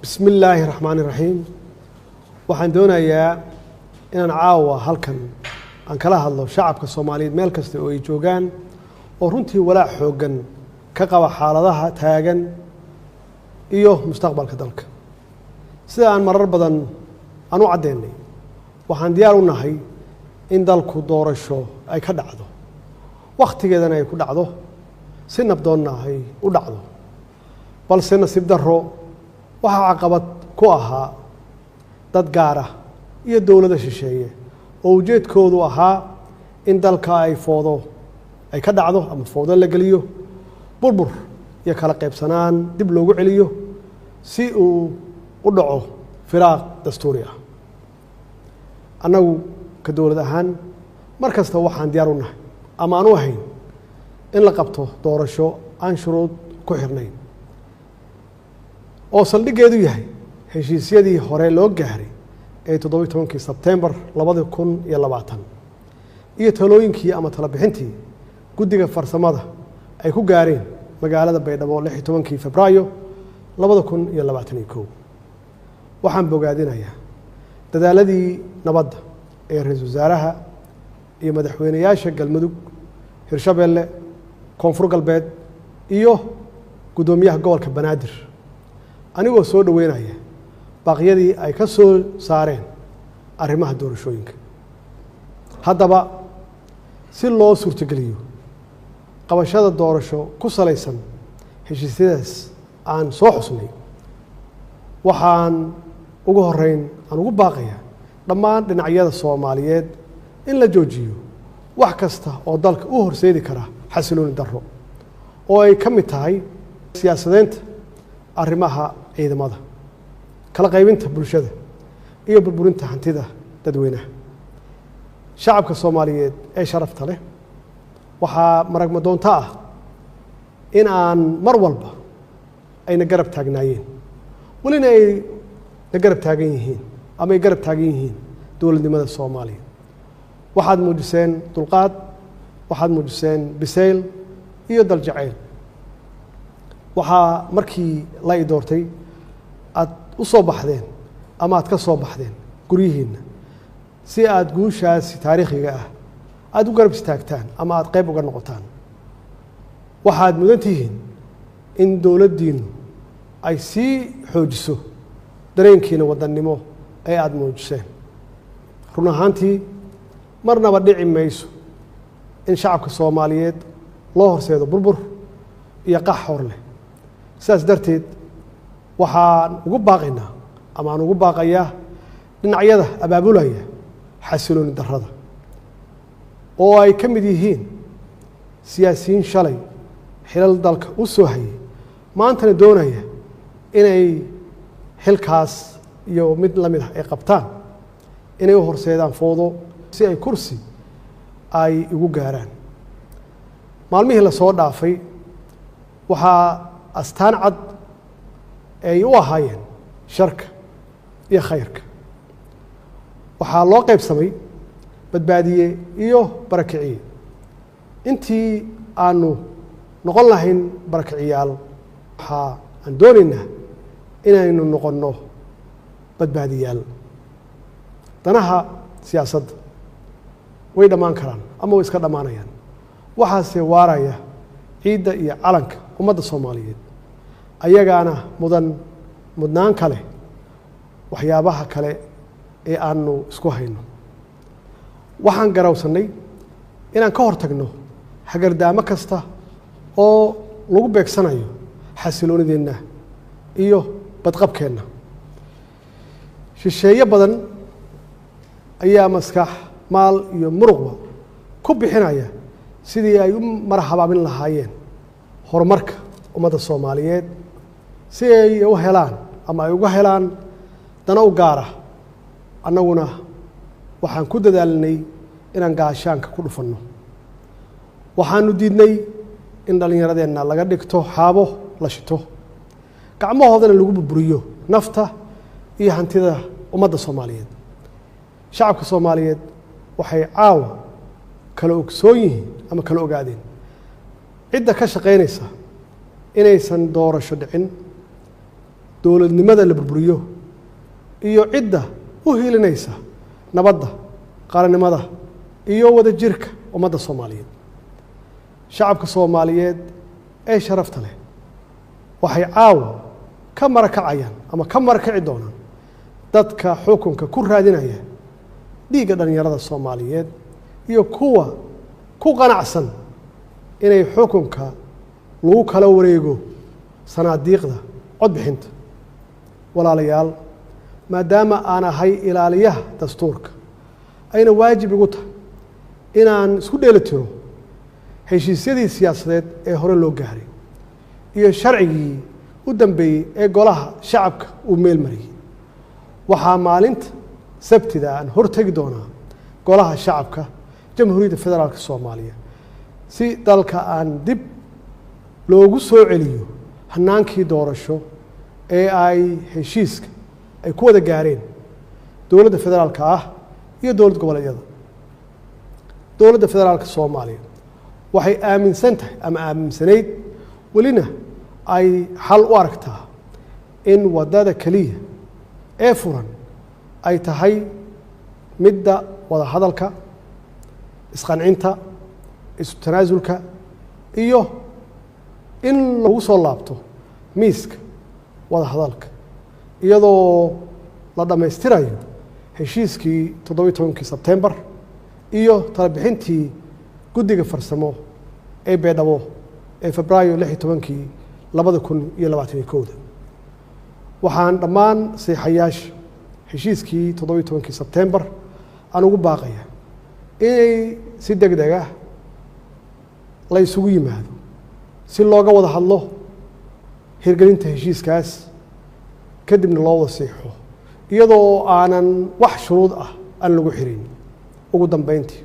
Bismi illaahi raxmaani raxiim. Waxaan doonayaa inaan caawa halkan aan kala hadlo shacabka Soomaaliyeed meel kasta oo ay joogaan, oo runtii walaac xooggan ka qaba xaaladaha taagan iyo mustaqbalka dalka. Sida aan marar badan aan u caddeynay, waxaan diyaar u nahay in dalku doorasho ay ka dhacdo, wakhtigeedana ay ku dhacdo, si nabdoonna ay u dhacdo. Balse nasiib darro, waxaa caqabad ku ahaa dad gaar ah iyo dowladda shisheeye oo ujeedkoodu ahaa in dalka ay foodo ay ka dhacdo ama foodo la geliyo, burbur iyo kala qaybsanaan dib loogu celiyo, si uu u dhaco firaaq dastuuri ah. Annagu ka dowlad ahaan mar kasta waxaan diyaar u nahay ama aan u ahayn in la qabto doorasho aan shuruud ku xirnayn, oo saldhiggeedu yahay heshiisyadii hore loo gaaray ee 17-kii Sebtembar 2020 iyo talooyinkii ama talo bixintii guddiga farsamada ay ku gaareen magaalada Baydhabo 16-kii Febraayo 2021. Waxaan bogaadinayaa dadaaladii nabadda ee ra-iisul wasaaraha iyo madaxweyneyaasha Galmudug, Hirshabeelle, Koonfur Galbeed iyo guddoomiyaha gobolka Banaadir, anigoo soo dhoweynaya baaqyadii ay ka soo saareen arrimaha doorashooyinka. Haddaba, si loo suurtogeliyo qabashada doorasho ku salaysan heshiisyadaas aan soo xusnay, waxaan ugu horeyn aan ugu baaqayaa dhammaan dhinacyada Soomaaliyeed in la joojiyo wax kasta oo dalka u horseedi kara xasilooni darro, oo ay ka mid tahay siyaasadeynta arrimaha ciidamada, kala qaybinta bulshada iyo burburinta hantida dadweynaha. Shacabka Soomaaliyeed ee sharafta leh, waxaa maragmadoonto ah in aan mar walba ayna garab taagnaayeen, welina ay na garab taagan yihiin ama ay garab taagan yihiin dowladnimada Soomaaliya. Waxaad muujiseen dulqaad, waxaad muujiseen bisayl iyo daljacayl. Waxaa markii la i doortay aad u soo baxdeen ama aad ka soo baxdeen guryihiinna si aada guushaasi taariikhiga ah aada u garab istaagtaan ama aada qayb uga noqotaan. Waxaad mudan tihiin in dowladdiinnu ay sii xoojiso dareenkiina wadannimo ee aada muujiseen. Run ahaantii, marnaba dhici mayso in shacabka Soomaaliyeed loo horseedo burbur iyo qax hor leh. Sidaas darteed, waxaan ugu baaqaynaa ama aan ugu baaqayaa dhinacyada abaabulaya xasilooni darrada, oo ay ka mid yihiin siyaasiyiin shalay xilal dalka u soo hayay, maantana doonaya inay xilkaas iyo mid la mid ah ay qabtaan, inay u horseedaan foodo si ay kursi ay igu gaaraan. Maalmihii lasoo dhaafay waxaa astaan cad ay u ahaayeen sharka iyo khayrka. Waxaa loo qaybsamay badbaadiye iyo barakiciye. Intii aanu noqon lahayn barakiciyaal, waxaa aan doonaynaa inaynu noqonno badbaadiyaal. Danaha siyaasadda way dhammaan karaan ama way iska dhammaanayaan, waxaase waaraya ciidda iyo calanka ummadda Soomaaliyeed, ayagaana mudan mudnaan kale waxyaabaha kale ee aanu isku hayno. Waxaan garawsannay inaan ka hor tagno hagardaamo kasta oo lagu beegsanayo xasiloonideenna iyo badqabkeenna. Shisheeye badan ayaa maskax, maal iyo muruqba ku bixinaya sidii ay u marhabaabin lahaayeen horumarka ummadda Soomaaliyeed, si ay u helaan ama ay uga helaan dana u gaara. Annaguna waxaan ku dadaalnay inaan gaashaanka ku dhufanno. Waxaanu diidnay in dhallinyaradeenna laga dhigto xaabo la shito, gacmahoodana lagu burburiyo nafta iyo hantida ummadda Soomaaliyeed. Shacabka Soomaaliyeed waxay caawa kala ogsoon yihiin ama kala ogaadeen cidda ka shaqaynaysa inaysan doorasho dhicin. dowladnimada la burburiyo iyo cidda u hiilinaysa nabadda, qaranimada iyo wadajirka ummadda Soomaaliyeed. Shacabka Soomaaliyeed ee sharafta leh waxay caawa ka marakacayaan ama ka marakaci doonaan dadka xukunka ku raadinaya dhiigga dhallinyarada Soomaaliyeed iyo kuwa ku qanacsan inay xukunka lagu kala wareego sanaadiiqda codbixinta. Walaalayaal, maadaama aan ahay ilaaliyaha dastuurka, ayna waajib igu tahay inaan isku dheelitiro heshiisyadii siyaasadeed ee hore loo gaaray iyo sharcigii u dambeeyey ee golaha shacabka uu meel mariyey. Waxaa maalinta Sabtida aan hortegi doonaa golaha shacabka Jamhuuriyadda Federaalka Soomaaliya si dalka aan dib loogu soo celiyo hanaankii doorasho ee ay heshiiska ay ku wada gaareen dowladda federaalka ah iyo dowlad goboleedyada. Dowladda federaalka Soomaaliya waxay aaminsan tahay ama aaminsanayd, welina ay xal u aragtaa in waddada keliya ee furan ay tahay midda wada hadalka, isqancinta, isu tanaasulka iyo in lagu soo laabto miiska wada hadalka, iyadoo la dhammaystirayo heshiiskii 17-kii Sebtembar iyo talabixintii guddiga farsamo ee Baydhabo ee Febraayo 16-kii 2021. Waxaan dhammaan seexayaasha heshiiskii 17-kii Sebtembar aan ugu baaqaya inay si deg deg ah la isugu yimaado si looga wada hadlo hirgelinta heshiiskaas, kadibna loo wada siixo iyadoo aanan wax shuruud ah aan lagu xirin. Ugu dambeyntii,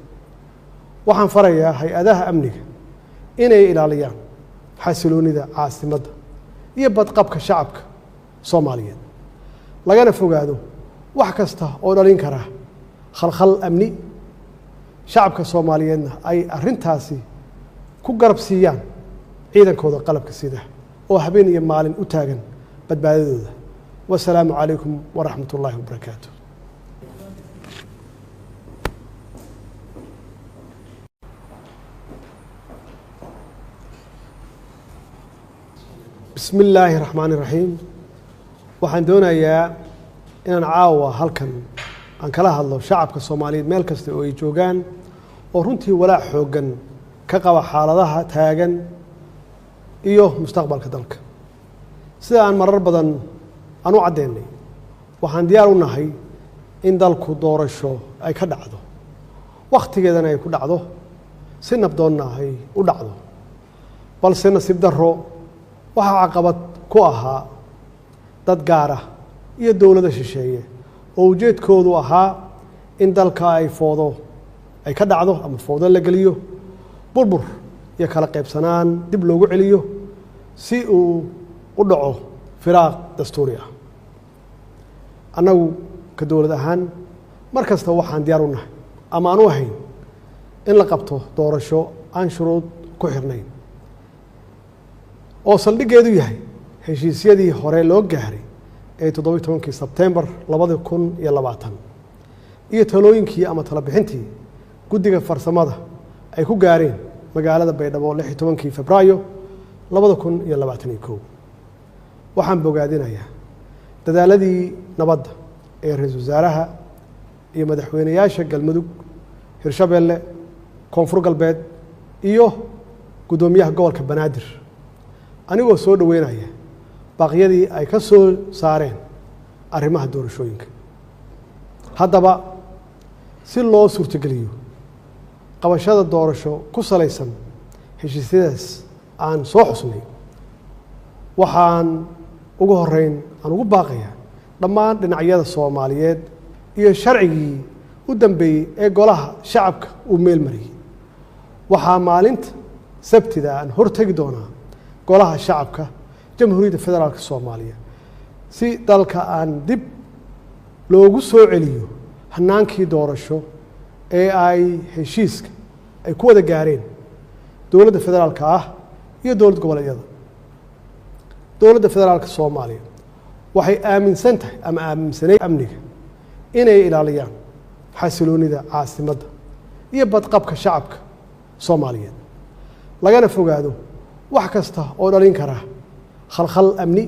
waxaan farayaa hay-adaha amniga inay ilaaliyaan xasiloonida caasimadda iyo badqabka shacabka Soomaaliyeed, lagana fogaado wax kasta oo dhalin kara khalkhal amni. Shacabka Soomaaliyeedna ay arrintaasi ku garab siiyaan ciidankooda qalabka sida oo habeen iyo maalin u taagan badbaadadooda. Wasalaamu calaykum waraxmat ullaahi wabarakaatu. Bismi illaahi raxmaani raxiim. Waxaan doonayaa inaan caawa halkan aan kala hadlo shacabka Soomaaliyeed meel kasta oo ay joogaan, oo runtii walaac xooggan ka qaba xaaladaha taagan iyo mustaqbalka dalka. Sida aan marar badan aan u caddeynay, waxaan diyaar u nahay in dalku doorasho ay ka dhacdo, wakhtigeedana ay ku dhacdo, si nabdoonna ay u dhacdo, balse nasiib darro waxaa caqabad ku ahaa dad gaar ah iyo dowladda shisheeye oo ujeedkoodu ahaa in dalka ay foodo ay ka dhacdo ama foodo la geliyo, burbur iyo kala qaybsanaan dib loogu celiyo si uu u dhaco firaaq dastuuri ah. Annagu ka dowlad ahaan mar kasta waxaan diyaar u nahay ama aan u ahayn in la qabto doorasho aan shuruud ku xirnayn oo saldhiggeedu yahay heshiisyadii hore loo gaaray ee 17-kii Sebtembar 2020 iyo talooyinkii ama talabixintii guddiga farsamada ay ku gaareen magaalada Baydhabo 16-kii Febraayo 2021. Waxaan bogaadinayaa dadaaladii nabadda ee ra-iisul wasaaraha iyo madaxweyneyaasha Galmudug, Hirshabeelle, Koonfur Galbeed iyo guddoomiyaha gobolka Banaadir, anigoo soo dhoweynaya baaqyadii ay ka soo saareen arrimaha doorashooyinka. Haddaba, si loo suurtogeliyo qabashada doorasho ku salaysan heshiisyadaas aan soo xusnay, waxaan ugu horeyn aan ugu baaqayaa dhammaan dhinacyada Soomaaliyeed iyo sharcigii u dambeeyey ee golaha shacabka uu meel mariyey. Waxaa maalinta Sabtida aan hortegi doonaa golaha shacabka Jamhuuriyadda Federaalka Soomaaliya si dalka aan dib loogu soo celiyo hanaankii doorasho ee ay heshiiska ay ku wada gaareen dowladda federaalka ah iyo dowlad goboleedyada. Dowladda federaalka Soomaaliya Waxay aaminsan tahay ama aaminsanay amniga inay ilaaliyaan xasiloonida caasimadda iyo badqabka shacabka Soomaaliyeed, lagana fogaado wax kasta oo dhalin kara khalkhal amni.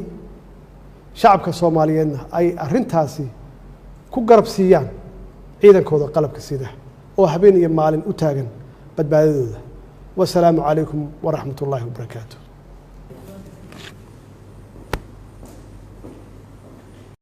Shacabka Soomaaliyeedna ay arrintaasi ku garab siiyaan ciidankooda qalabka sida oo habeen iyo maalin u taagan badbaadadooda. Wasalaamu calaykum waraxmat ullaahi wabarakaatu.